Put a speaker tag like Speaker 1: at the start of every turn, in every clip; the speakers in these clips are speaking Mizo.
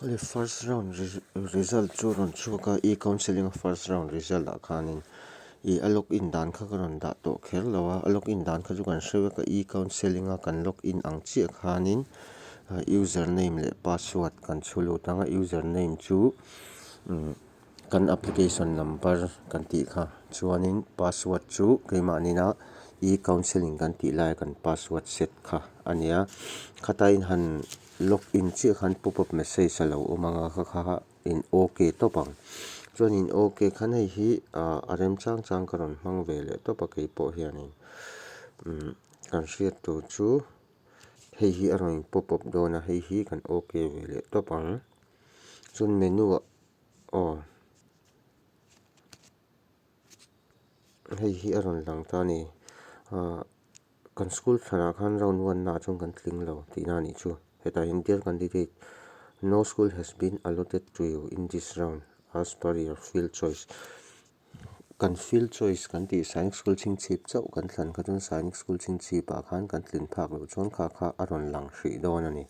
Speaker 1: Hei first round result chu rawn chhuak a, e-counselling a first round result ah khanin ih a log in dan kha ka rawn dah tawh kher lo a, a log in dan kha chu kan hre vek a, e-counselling a kan log in ang chiah khanin user name leh password kan chhu lut ang a, user name chu kan application number kan tih kha chuanin password chu keimahni-na e-counselling kan tih laia kan password set kha a nia, khata in han. Log in chiah khan pop up message a lo awm ang a kha kha in ok tawp ang chuan in ok khan hei hi ah a rem chang chang ka rawn hmang ve leh tawp a keipawh hianin umm kan hriat tur chu hei hi a rawn in pop up dawn a hei hi kan ok ve leh tawp ang chuan menu ah aw hei hi a rawn lang ta a ni ah. Kan school thlanah khan round one naah chuan kan tling lo tihna a nih chu. Hetah hian dear candidate, no school has been allotted to you in this round as per your field choice. Kan field choice kan tih Sainik School chhingchhip chauh kan thlan kha chuan Sainik School chhingchhipah khan kan tlin phak loh chuan kha kha a rawn lang hrih dawn a ni.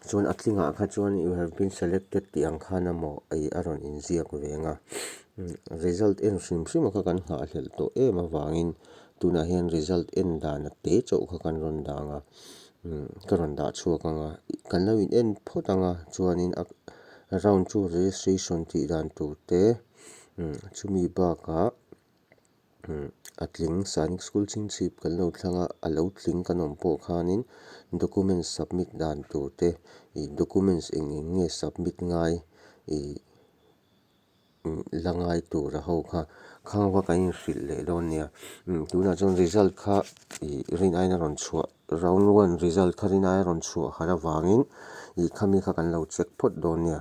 Speaker 1: Chuan a tlingah kha chuan you have been selected tih ang khan amaw ei a rawn inziak ve ang a. Result en hrim hrim a kha kan nghahhlelh tawh em avangin Tunah hian result en dan a te chauh kha kan rawn dang a, ka rawn dah chhuak ang a, kan lo in en phawt ang a, chuanin a round chu registration tih dan tur te chumi bakah a tling Sainik school chhingchhip kan lo thlang a, a lo tling kan awm pawh khanin documents submit dan tur te ih documents eng eng nge submit ngai ih. La ngai tur a ho kha khang kha kan inhrilh leh dawn nia tunah chuan result kha ih rin aiin a rawn chhuah round one result kha rin aia rawn chhuah har avangin ih khami kha kan lo check phawt dawn nia.